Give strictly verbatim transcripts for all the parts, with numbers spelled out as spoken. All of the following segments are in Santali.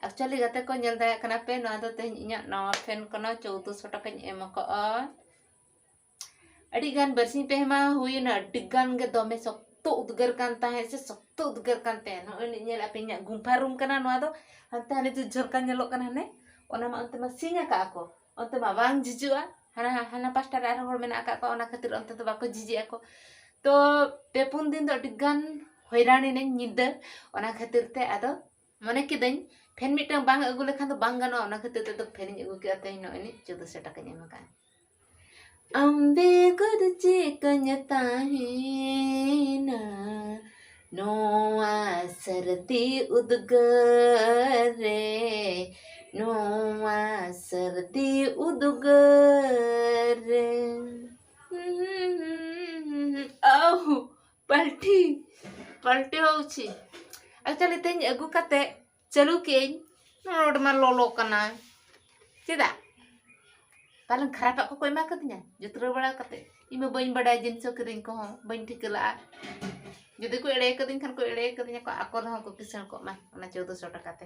Actually ᱜᱟᱛᱮ ᱠᱚ, ᱧᱮᱞ ᱫᱟᱲᱮᱭᱟᱜ ᱠᱟᱱᱟ ᱯᱮ, ᱱᱚᱣᱟ ᱫᱚ ᱛᱮᱦᱮᱧ ᱤᱧᱟᱹᱜ ᱱᱟᱣᱟ ᱯᱷᱮᱱ ᱠᱟᱱᱟ, ᱪᱳᱫᱽᱫᱳᱥᱚ ᱴᱟᱠᱟᱧ ᱮᱢ ᱟᱠᱟᱜᱼᱟ᱾ ᱟᱹᱰᱤ ᱜᱟᱱ ᱵᱟᱨᱥᱤᱧ ᱯᱮ ᱢᱟᱦᱟ ᱦᱩᱭᱮᱱᱟ, ᱟᱹᱰᱤ ᱜᱟᱱ ᱜᱮ ᱫᱚᱢᱮ ᱥᱚᱠᱛᱚ ᱩᱫᱽᱜᱟᱹᱨ ᱠᱟᱱ ᱛᱟᱦᱮᱸᱫ ᱥᱮ ᱥᱚᱠᱛᱚ ᱩᱫᱽᱜᱟᱹᱨ ᱠᱟᱱ ᱛᱟᱦᱮᱸᱫ᱾ ᱱᱚᱜᱼᱚᱭ ᱧᱮᱞ ᱟᱯᱮ, ᱤᱧᱟᱹᱜ ᱜᱩᱢᱯᱷᱟ ᱨᱩᱢ ᱠᱟᱱᱟ ᱱᱚᱣᱟ ᱫᱚ, ᱦᱟᱱᱛᱮ ᱦᱟᱱᱮ ᱡᱮ ᱡᱷᱟᱞᱠᱟ ᱧᱮᱞᱚᱜ ᱠᱟᱱᱟ ᱦᱟᱱᱮ, ᱚᱱᱟ ᱢᱟ ᱚᱱᱛᱮ ᱢᱟ ᱥᱤᱧ ᱟᱠᱟᱜᱼᱟ ᱠᱚ, ᱚᱱᱛᱮ ᱢᱟ ᱵᱟᱝ ᱡᱷᱤᱡᱩᱜᱼᱟ, ᱦᱟᱱᱟ ᱦᱟᱱᱟ ᱯᱟᱥᱴᱟ ᱨᱮ ᱟᱨᱦᱚᱸ ᱦᱚᱲ ᱢᱮᱱᱟᱜ ᱟᱠᱟᱫ ᱠᱚᱣᱟ, ᱚᱱᱟ ᱠᱷᱟᱹᱛᱤᱨ ᱚᱱᱛᱮ ᱫᱚ ᱵᱟᱠᱚ ᱡᱷᱤᱡᱮᱜᱼᱟ ᱠᱚ᱾ ᱛᱚ ᱯᱮ ᱯᱩᱱ ᱫᱤᱱ ᱫᱚ ᱟᱹᱰᱤ ᱜᱟᱱ ᱦᱚᱭᱨᱟᱱ ᱮᱱᱟᱹᱧ ᱧᱤᱫᱟᱹ, ᱚᱱᱟ ᱠᱷᱟᱹᱛᱤᱨ ᱛᱮ ᱟᱫᱚ ᱢᱚᱱᱮ ᱠᱤᱫᱟᱹᱧ ᱯᱷᱮᱱ ᱢᱤᱫᱴᱟᱝ ᱵᱟᱝ ᱟᱹᱜᱩ ᱞᱮᱠᱷᱟᱱ ᱫᱚ ᱵᱟᱝ ᱜᱟᱱᱚᱜᱼᱟ, ᱚᱱᱟ ᱠᱷᱟᱹᱛᱤᱨ ᱛᱮ ᱟᱫᱚ ᱯᱷᱮᱱᱤᱧ ᱟᱹᱜᱩ ᱠᱮᱫᱼᱟ᱾ ᱛᱮᱦᱮᱧ ᱱᱚᱜᱼᱚᱭ ᱱᱤᱡ ᱪᱳᱫᱽᱫᱳᱥᱚ ᱴᱟᱠᱟᱧ ᱮᱢ ᱟᱠᱟᱫᱼᱟ᱾ ᱟᱢ ᱵᱮᱜᱚᱨ ᱪᱮᱫ ᱠᱚᱧ ᱛᱟᱦᱮᱱᱟ ᱱᱚᱣᱟ ᱥᱟᱹᱨᱫᱤ ᱩᱫᱽᱜᱟᱹᱨ ᱨᱮ, ᱱᱚᱣᱟ ᱥᱟᱹᱨᱫᱤ ᱩᱫᱽᱜᱟᱹᱨ ᱨᱮ᱾ ᱟᱦᱩ, ᱯᱟᱞᱴᱤ, ᱯᱟᱞᱴᱤ ᱦᱚᱸ ᱩᱪᱤ᱾ Actually ᱛᱮᱦᱮᱧ ᱟᱹᱜᱩ ᱠᱟᱛᱮ ᱪᱟᱹᱞᱩ ᱠᱮᱜᱼᱟᱹᱧ, ᱱᱚᱰᱮ ᱢᱟ ᱞᱚᱞᱚ ᱠᱟᱱᱟ᱾ ᱪᱮᱫᱟᱜ? ᱯᱟᱞᱮᱱ ᱠᱷᱟᱨᱟᱯᱟᱜ ᱠᱚᱠᱚ ᱮᱢᱟ ᱠᱟᱫᱤᱧᱟ ᱡᱩᱛᱨᱟᱹᱣ ᱵᱟᱲᱟ ᱠᱟᱛᱮ᱾ ᱤᱧ ᱢᱟ ᱵᱟᱹᱧ ᱵᱟᱰᱟᱭᱟ, ᱡᱤᱱᱤᱥ ᱦᱚᱸ ᱠᱤᱨᱤᱧ ᱠᱚᱦᱚᱸ ᱵᱟᱹᱧ ᱴᱷᱤᱠᱟᱹ ᱞᱟᱜᱼᱟ᱾ ᱡᱩᱫᱤ ᱠᱚ ᱮᱲᱮ ᱠᱟᱹᱫᱤᱧ ᱠᱷᱟᱱ ᱠᱚ ᱮᱲᱮ ᱠᱟᱹᱫᱤᱧᱟ ᱠᱚ, ᱟᱠᱚ ᱨᱮᱦᱚᱸ ᱠᱚ ᱠᱤᱥᱟᱹᱬ ᱠᱚᱜ ᱢᱟ ᱚᱱᱟ ᱪᱳᱫᱽᱫᱳᱥᱚ ᱴᱟᱠᱟ ᱛᱮ᱾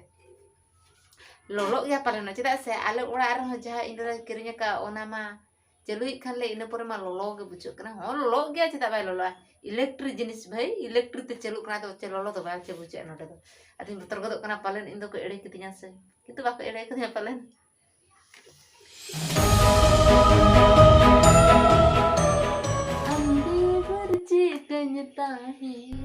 ᱞᱚᱞᱚᱜ ᱜᱮᱭᱟ ᱯᱟᱞᱮᱱ, ᱪᱮᱫᱟᱜ ᱥᱮ ᱟᱞᱮ ᱚᱲᱟᱜ ᱨᱮᱦᱚᱸ ᱡᱟᱦᱟᱸ ᱤᱧ ᱫᱟᱫᱟᱭ ᱠᱤᱨᱤᱧ ᱟᱠᱟᱫ, ᱚᱱᱟ ᱢᱟ ᱪᱟᱹᱞᱩᱭᱮᱫ ᱠᱷᱟᱱ ᱞᱮ, ᱤᱱᱟᱹ ᱯᱚᱨᱮ ᱢᱟ ᱞᱚᱞᱚ ᱜᱮ ᱵᱩᱡᱷᱟᱹᱜ ᱠᱟᱱᱟ᱾ ᱦᱚᱸ, ᱞᱚᱞᱚᱜ ᱜᱮᱭᱟ, ᱪᱮᱫᱟᱜ ᱵᱟᱭ ᱞᱚᱞᱚᱜᱼᱟ? ᱤᱞᱮᱠᱴᱨᱤᱠ ᱡᱤᱱᱤᱥ ᱵᱷᱟᱹᱭ, ᱤᱞᱮᱠᱴᱨᱤᱠ ᱛᱮ ᱪᱟᱹᱞᱩᱜ ᱠᱟᱱᱟ, ᱛᱚ ᱪᱮᱫ ᱞᱚᱞᱚ ᱫᱚ ᱵᱟᱭ ᱪᱮ ᱵᱩᱡᱷᱟᱹᱜᱼᱟ ᱱᱚᱰᱮ ᱫᱚ᱾ ᱟᱫᱚᱧ ᱵᱚᱛᱚᱨ ᱜᱚᱫᱚᱜ ᱠᱟᱱᱟ, ᱯᱟᱞᱮᱱ ᱤᱧ ᱫᱚᱠᱚ ᱮᱲᱮ ᱠᱤᱫᱤᱧᱟ ᱥᱮ, ᱠᱤᱱᱛᱩ ᱵᱟᱠᱚ ᱮᱲᱮ ᱠᱤᱫᱤᱧᱟ ᱯᱟᱞᱮᱱ᱾ ᱟᱢ ᱵᱮᱜᱚᱨ ᱪᱮᱫ ᱠᱟᱹᱧ ᱛᱟᱦᱮᱸ᱾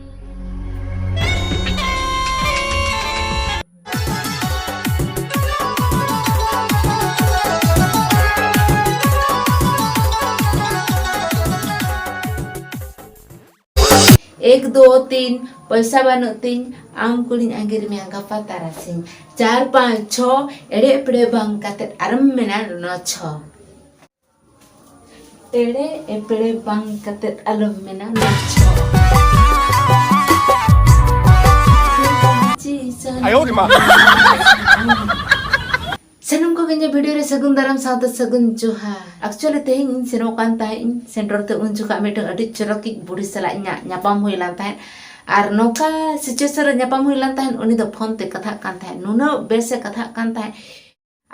ᱮᱠ, ᱫᱩ, ᱛᱤᱱ, ᱯᱚᱭᱥᱟ ᱵᱟᱹᱱᱩᱜ ᱛᱤᱧ, ᱟᱢ ᱠᱩᱲᱤᱧ ᱟᱸᱜᱤᱨ ᱢᱮᱭᱟ ᱜᱟᱯᱟ ᱛᱟᱨᱟᱥᱤᱧ᱾ ᱪᱟᱨ, ᱯᱟᱸᱪ, ᱪᱷᱚ, ᱮᱲᱮ ᱮᱯᱲᱮ ᱵᱟᱝ ᱠᱟᱛᱮᱫ ᱟᱨᱮᱢ ᱢᱮᱱᱟ ᱱᱚ, ᱪᱷᱚ᱾ ᱮᱲᱮ ᱮᱯᱲᱮ ᱵᱟᱝ ᱠᱟᱛᱮᱫ ᱟᱞᱚᱢ ᱢᱮᱱᱟ ᱱᱚ, ᱪᱷᱚ᱾ ᱟᱭᱳ ᱨᱮ ᱢᱟ᱾ ᱥᱟᱱᱟᱢ ᱠᱚᱜᱮ ᱤᱧᱟᱹᱜ video ᱨᱮ ᱥᱟᱹᱜᱩᱱ ᱫᱟᱨᱟᱢ ᱥᱟᱶᱛᱮ ᱥᱟᱹᱜᱩᱱ ᱡᱚᱦᱟᱨ᱾ Actually ᱛᱮᱦᱮᱧ ᱤᱧ ᱥᱮᱱᱚᱜ ᱠᱟᱱ ᱛᱟᱦᱮᱸᱫ ᱤᱧ ᱥᱮᱱᱴᱟᱨ ᱛᱮ, ᱩᱱ ᱡᱚᱠᱷᱟᱜ ᱢᱤᱫᱴᱟᱝ ᱟᱹᱰᱤ ᱪᱚᱨᱚᱠᱤᱡ ᱵᱩᱲᱦᱤ ᱥᱟᱞᱟᱜ ᱤᱧᱟᱹᱜ ᱧᱟᱯᱟᱢ ᱦᱩᱭ ᱞᱮᱱ ᱛᱟᱦᱮᱸᱫ᱾ ᱟᱨ ᱱᱚᱝᱠᱟ situation ᱨᱮ ᱧᱟᱯᱟᱢ ᱦᱩᱭ ᱞᱮᱱ ᱛᱟᱦᱮᱸᱫ, ᱩᱱᱤ ᱫᱚ ᱯᱷᱳᱱ ᱛᱮ ᱠᱟᱛᱷᱟᱜ ᱠᱟᱱ ᱛᱟᱦᱮᱸᱫ, ᱱᱩᱱᱟᱹᱜ ᱵᱮᱥ ᱮ ᱠᱟᱛᱷᱟᱜ ᱠᱟᱱ ᱛᱟᱦᱮᱸᱫ᱾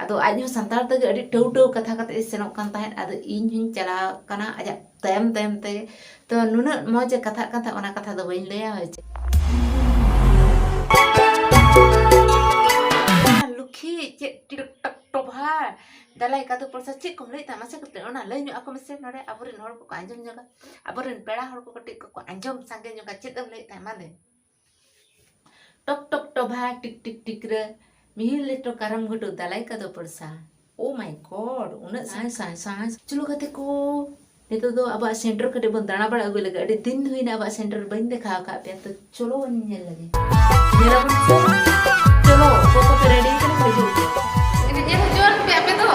ᱟᱫᱚ ᱟᱡ ᱦᱚᱸ ᱥᱟᱱᱛᱟᱲ ᱛᱮᱜᱮ ᱟᱹᱰᱤ ᱴᱟᱹᱣ ᱴᱟᱹᱣ ᱠᱟᱛᱷᱟ ᱠᱟᱛᱮ ᱮ ᱥᱮᱱᱚᱜ ᱠᱟᱱ ᱛᱟᱦᱮᱸᱫ᱾ ᱟᱫᱚ ᱤᱧ ᱦᱚᱸᱧ ᱪᱟᱞᱟᱣ ᱠᱟᱱᱟ ᱟᱡᱟᱜ ᱛᱟᱭᱚᱢ ᱛᱟᱭᱚᱢ ᱛᱮ᱾ ᱛᱚ ᱱᱩᱱᱟᱹᱜ ᱢᱚᱡᱽ ᱮ ᱠᱟᱛᱷᱟᱜ ᱠᱟᱱ ᱛᱟᱦᱮᱸᱫ, ᱚᱱᱟ ᱠᱟᱛᱷᱟ ᱫᱚ ᱵᱟᱹᱧ ᱞᱟᱹᱭᱟ, ᱦᱳᱭ ᱪᱮ᱾ ᱞᱩᱠᱷᱤ ᱪᱮᱫ ᱴᱤᱠ ᱴᱚᱠ ᱴᱚᱵᱷᱟ, ᱫᱟᱞᱟᱭ ᱠᱟᱫᱩ ᱯᱚᱲᱥᱟ ᱪᱮᱫ ᱠᱚᱢ ᱞᱟᱹᱭᱮᱫ ᱛᱟᱦᱮᱸᱫ, ᱢᱟᱥᱮ ᱠᱟᱹᱴᱤᱡ ᱚᱱᱟ ᱞᱟᱹᱭ ᱧᱚᱜ ᱟᱠᱚ ᱢᱮᱥᱮ, ᱱᱚᱰᱮ ᱟᱵᱚᱨᱮᱱ ᱦᱚᱲ ᱠᱚᱠᱚ ᱟᱸᱡᱚᱢ ᱧᱚᱜᱟ, ᱟᱵᱚᱨᱮᱱ ᱯᱮᱲᱟ ᱦᱚᱲ ᱠᱚ ᱠᱟᱹᱴᱤᱡ ᱠᱚᱠᱚ ᱟᱸᱡᱚᱢ ᱥᱟᱸᱜᱮ ᱧᱚᱜᱟ, ᱪᱮᱫ ᱮᱢ ᱞᱟᱹᱭᱮᱫ ᱛᱟᱦᱮᱸᱫ, ᱢᱟ ᱞᱟᱹᱭ ᱢᱮ᱾ ᱴᱚᱠ ᱴᱚᱠ ᱴᱚᱵᱷᱟ, ᱴᱤᱠ ᱴᱤᱠ ᱴᱤᱠᱨᱟᱹ, ᱢᱤᱦᱤᱨ ᱞᱮᱴᱚ ᱠᱟᱨᱟᱢ ᱜᱷᱩᱴᱩ, ᱫᱟᱞᱟᱭ ᱠᱟᱫᱚ ᱯᱚᱲᱥᱟ᱾ Oh my God, ᱩᱱᱟᱹᱜ ᱥᱟᱸᱭ ᱥᱟᱸᱭ ᱥᱟᱸᱭ᱾ ᱪᱚᱞᱚ ᱜᱟᱛᱮ ᱠᱚ, ᱱᱤᱛᱚᱜ ᱫᱚ ᱟᱵᱚᱣᱟᱜ center ᱠᱟᱹᱴᱤᱡ ᱵᱚᱱ ᱫᱟᱬᱟ ᱵᱟᱲᱟ ᱟᱹᱜᱩ ᱞᱮᱜᱮ᱾ ᱟᱹᱰᱤ ᱫᱤᱱ ᱦᱩᱭᱱᱟ ᱟᱵᱚᱣᱟᱜ center ᱵᱟᱹᱧ ᱫᱮᱠᱷᱟᱣ ᱟᱠᱟᱫ ᱯᱮᱭᱟ, ᱛᱚ ᱪᱚᱞᱚ ᱵᱚᱱ ᱧᱮᱞ ᱞᱮᱜᱮ᱾ ᱧᱮᱞ ᱟᱵᱚᱱ ᱥᱮ᱾ ᱪᱚᱞᱚ, ᱚᱠᱚᱭ ᱠᱚᱯᱮ ready ᱠᱟᱱᱟ, ᱦᱤᱡᱩᱜ ᱯᱮ᱾ ᱮᱱᱮᱡ ᱧᱮᱞ ᱦᱚᱪᱚᱣᱟᱱ ᱯᱮ ᱟᱯᱮ ᱫᱚ᱾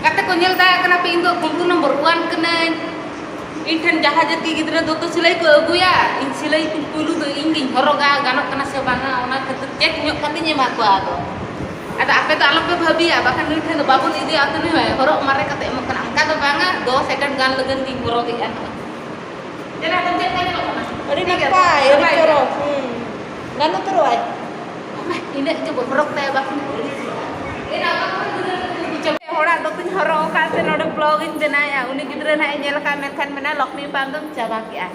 ᱜᱟᱛᱮ ᱠᱚ ᱧᱮᱞ ᱫᱟ ᱠᱟᱱᱟ ᱯᱮ, ᱤᱧ ᱫᱚ ᱠᱩᱢᱵᱽᱲᱩ number one ᱠᱟᱹᱱᱟᱹᱧ᱾ ᱤᱧ ᱴᱷᱮᱱ ᱡᱟᱦᱟᱸ ᱡᱟᱹᱛᱤ ᱜᱤᱫᱽᱨᱟᱹ ᱫᱚᱛᱚ ᱥᱤᱞᱟᱹᱭ ᱠᱚ ᱟᱹᱜᱩᱭᱟ, ᱤᱧ ᱥᱤᱞᱟᱹᱭ ᱠᱚ ᱯᱩᱭᱞᱩ ᱫᱚ ᱤᱧ ᱜᱤᱧ ᱦᱚᱨᱚᱜᱟ, ᱜᱟᱱᱚᱜ ᱠᱟᱱᱟ ᱥᱮ ᱵᱟᱝᱟ, ᱚᱱᱟ ᱠᱷᱟᱹᱛᱤᱨ check ᱧᱚᱜ ᱠᱟᱛᱮᱧ ᱮᱢᱟ ᱠᱚᱣᱟ᱾ ᱟᱫᱚ, ᱟᱫᱚ ᱟᱯᱮ ᱫᱚ ᱟᱞᱚᱯᱮ ᱵᱷᱟᱹᱵᱤᱭᱟ, ᱵᱟᱠᱷᱟᱱ ᱱᱩᱭ ᱴᱷᱮᱱ ᱫᱚ ᱵᱟᱵᱚᱱ ᱤᱫᱤᱭᱟ, ᱟᱫᱚ ᱱᱩᱭ ᱦᱚᱸ ᱦᱚᱨᱚᱜ ᱢᱟᱨᱮ ᱠᱟᱛᱮ ᱮᱢᱚᱜ ᱠᱟᱱᱟ, ᱚᱱᱠᱟ ᱫᱚ ᱵᱟᱝᱟ, ᱫᱚᱥ ᱮᱴᱟᱜ ᱜᱟᱱ ᱞᱟᱹᱜᱤᱫ ᱜᱤᱧ ᱦᱚᱨᱚᱜᱮᱜᱼᱟ᱾ ᱪᱮᱫ ᱞᱮᱠᱟ ᱧᱮᱞᱚᱜ ᱠᱟᱱᱟ? ᱟᱹᱰᱤ ᱱᱟᱯᱟᱭ, ᱟᱹᱰᱤ ᱪᱚᱨᱚᱠ᱾ ᱦᱩᱸ᱾ ᱜᱟᱱ ᱩᱛᱟᱹᱨᱚᱜᱼᱟᱭ᱾ ᱤᱱᱟᱹᱜ ᱜᱮ ᱵᱚᱛᱚᱨᱚᱜ ᱛᱟᱭᱟ, ᱵᱟᱠᱷᱟᱱ ᱦᱚᱲᱟᱜ ᱫᱚᱛᱚᱧ ᱦᱚᱨᱚᱜ ᱟᱠᱟᱫ ᱛᱮ ᱱᱚᱰᱮ vlog ᱤᱧ ᱵᱮᱱᱟᱣᱮᱫᱼᱟ᱾ ᱩᱱᱤ ᱜᱤᱫᱽᱨᱟᱹ ᱱᱟᱦᱟᱜ ᱮ ᱧᱮᱞ ᱟᱠᱟᱫ, ᱢᱮᱱᱠᱷᱟᱱ ᱢᱮᱱᱟ, "ᱞᱚᱠᱷᱢᱤ ᱵᱟᱸᱫᱚᱢ ᱪᱟᱵᱟ ᱠᱮᱜᱼᱟ᱾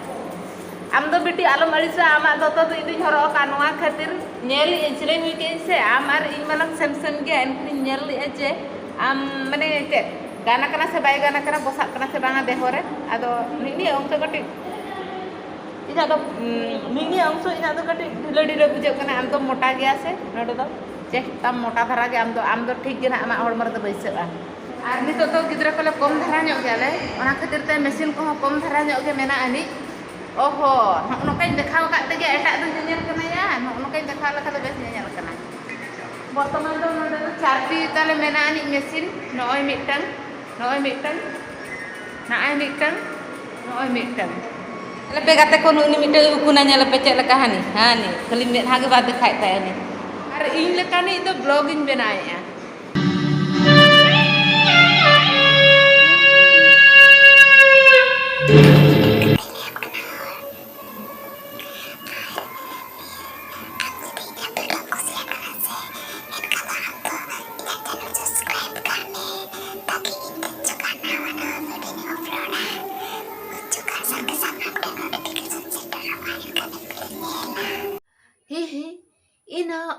ᱟᱢ ᱫᱚ ᱵᱤᱴᱤ ᱟᱞᱚᱢ ᱟᱹᱲᱤᱥᱟ, ᱟᱢᱟᱜ ᱫᱚᱛᱚ ᱫᱚ ᱤᱧ ᱫᱩᱧ ᱦᱚᱨᱚᱜ ᱟᱠᱟᱫ ᱱᱚᱣᱟ ᱠᱷᱟᱹᱛᱤᱨ, ᱧᱮᱞ ᱮᱫ ᱟᱹᱧ, ᱥᱤᱞᱟᱹᱭ ᱦᱩᱭ ᱠᱮᱫ ᱟᱹᱧ ᱥᱮ, ᱟᱢ ᱟᱨ ᱤᱧ ᱢᱟᱞᱟᱝ ᱥᱮᱢ ᱥᱮᱢ ᱜᱮᱭᱟ, ᱮᱱᱠᱷᱟᱱᱤᱧ ᱧᱮᱞ ᱞᱮᱫᱼᱟ ᱡᱮ ᱟᱢ ᱢᱟᱱᱮ ᱪᱮᱫ ᱜᱟᱱ ᱟᱠᱟᱱᱟ ᱥᱮ ᱵᱟᱭ ᱜᱟᱱ ᱟᱠᱟᱱᱟ, ᱵᱚᱥᱟᱜ ᱠᱟᱱᱟ ᱥᱮ ᱵᱟᱝᱟ ᱫᱮᱦᱚ ᱨᱮ?" ᱟᱫᱚ ᱱᱤᱭᱟᱹ ᱚᱝᱥᱚ ᱠᱟᱹᱴᱤᱡ ᱤᱧᱟᱹᱜ ᱫᱚ, ᱩᱸ, ᱱᱤᱭᱟᱹ ᱚᱝᱥᱚ ᱤᱧᱟᱹᱜ ᱫᱚ ᱠᱟᱹᱴᱤᱡ ᱰᱷᱤᱞᱟᱹ ᱰᱷᱤᱞᱟᱹ ᱵᱩᱡᱷᱟᱹᱜ ᱠᱟᱱᱟ᱾ ᱟᱢ ᱫᱚ ᱢᱚᱴᱟ ᱜᱮᱭᱟ ᱥᱮ, ᱱᱚᱰᱮ ᱫᱚ chest ᱛᱟᱢ ᱢᱚᱴᱟ ᱫᱷᱟᱨᱟ ᱜᱮ, ᱟᱢ ᱫᱚ, ᱟᱢ ᱫᱚ ᱴᱷᱤᱠ ᱜᱮ ᱱᱟᱦᱟᱜ ᱟᱢᱟᱜ ᱦᱚᱲᱢᱚ ᱨᱮᱫᱚ ᱵᱟᱹᱭᱥᱟᱹᱜᱼᱟ᱾ ᱟᱨ ᱱᱤᱛᱚᱜ ᱫᱚ ᱜᱤᱫᱽᱨᱟᱹ ᱠᱚᱞᱮ ᱠᱚᱢ ᱫᱷᱟᱨᱟ ᱧᱚᱜ ᱜᱮᱭᱟᱞᱮ, ᱚᱱᱟ ᱠᱷᱟᱹᱛᱤᱨ ᱛᱮ machine ᱠᱚᱦᱚᱸ ᱠᱚᱢ ᱫᱷᱟᱨᱟ ᱧᱚᱜ ᱜᱮ ᱢᱮᱱᱟᱜ ᱟᱹᱱᱤᱡ᱾ ᱚᱦᱚ, ᱱᱚᱜᱼᱚ ᱱᱚᱝᱠᱟᱧ ᱫᱮᱠᱷᱟᱣ ᱟᱠᱟᱫ ᱛᱮᱜᱮ ᱮᱴᱟᱜ ᱫᱚ ᱧᱮᱧᱮᱞ ᱠᱟᱱᱟ ᱭᱟ, ᱱᱚᱜᱼᱚ ᱱᱚᱝᱠᱟᱧ ᱫᱮᱠᱷᱟᱣ ᱞᱮᱠᱷᱟᱱ ᱫᱚ ᱵᱮᱥ ᱧᱮᱧᱮᱞ ᱠᱟᱱᱟ᱾ ᱵᱚᱨᱛᱚᱢᱟᱱ ᱫᱚ ᱱᱚᱰᱮ ᱫᱚ ᱪᱟᱨᱴᱤ ᱛᱟᱞᱮ ᱢᱮᱱᱟᱜ ᱟᱹᱱᱤᱡ machine, ᱱᱚᱜᱼᱚᱭ ᱢᱤᱫᱴᱟᱝ, ᱱᱚᱜᱼᱚᱭ ᱢᱤᱫᱴᱟᱝ, ᱱᱚᱜᱼᱚᱭ ᱢᱤᱫᱴᱟᱝ, ᱱᱚᱜᱼᱚᱭ ᱢᱤᱫᱴᱟᱝ᱾ ᱧᱮᱞ ᱯᱮ ᱜᱟᱛᱮ ᱠᱚ, ᱱᱩᱭ ᱢᱤᱫᱴᱟᱝ ᱩᱠᱩᱱᱟ, ᱧᱮᱞ ᱯᱮ ᱪᱮᱫ ᱞᱮᱠᱟ ᱦᱟᱹᱱᱤ, ᱦᱟᱹᱱᱤ ᱠᱷᱟᱹᱞᱤ ᱢᱮᱫᱦᱟ ᱜᱮ ᱵᱟᱭ ᱫᱮᱠᱷᱟᱭᱮᱫ ᱛᱟᱭᱟ ᱩᱱᱤ᱾ ᱟᱨ ᱤᱧ ᱞᱮᱠᱟᱱᱤᱡ ᱫᱚ vlog ᱤᱧ ᱵᱮᱱᱟᱣᱮᱫᱼᱟ᱾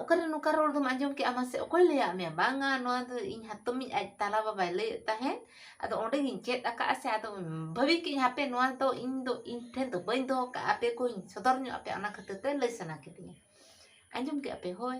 ᱚᱠᱟᱨᱮ ᱱᱚᱝᱠᱟ ᱨᱚᱲ ᱫᱚᱢ ᱟᱸᱡᱚᱢ ᱠᱮᱜᱼᱟ ᱢᱟᱥᱮ? ᱚᱠᱚᱭ ᱞᱟᱹᱭᱟᱫ ᱢᱮᱭᱟ? ᱵᱟᱝᱟ, ᱱᱚᱣᱟ ᱫᱚ ᱤᱧ ᱦᱟᱛᱚᱢᱤᱡ ᱟᱡ ᱛᱟᱞᱟ ᱵᱟᱵᱟᱭ ᱞᱟᱹᱭᱮᱫ ᱛᱟᱦᱮᱸᱫ᱾ ᱟᱫᱚ ᱚᱸᱰᱮ ᱜᱤᱧ ᱪᱮᱫ ᱟᱠᱟᱫᱼᱟ ᱥᱮ, ᱟᱫᱚ ᱵᱷᱟᱹᱵᱤ ᱠᱮᱜᱼᱟᱹᱧ ᱦᱟᱯᱮ ᱱᱚᱣᱟ ᱫᱚ ᱤᱧ ᱫᱚ ᱤᱧ ᱴᱷᱮᱱ ᱫᱚ ᱵᱟᱹᱧ ᱫᱚᱦᱚ ᱠᱟᱜᱼᱟ, ᱟᱯᱮ ᱠᱚᱧ ᱥᱚᱫᱚᱨ ᱧᱚᱜ ᱟᱯᱮ, ᱚᱱᱟ ᱠᱷᱟᱹᱛᱤᱨ ᱛᱮ ᱞᱟᱹᱭ ᱥᱟᱱᱟ ᱠᱤᱫᱤᱧᱟ᱾ ᱟᱸᱡᱚᱢ ᱠᱮᱜᱼᱟ ᱯᱮ? ᱦᱳᱭ,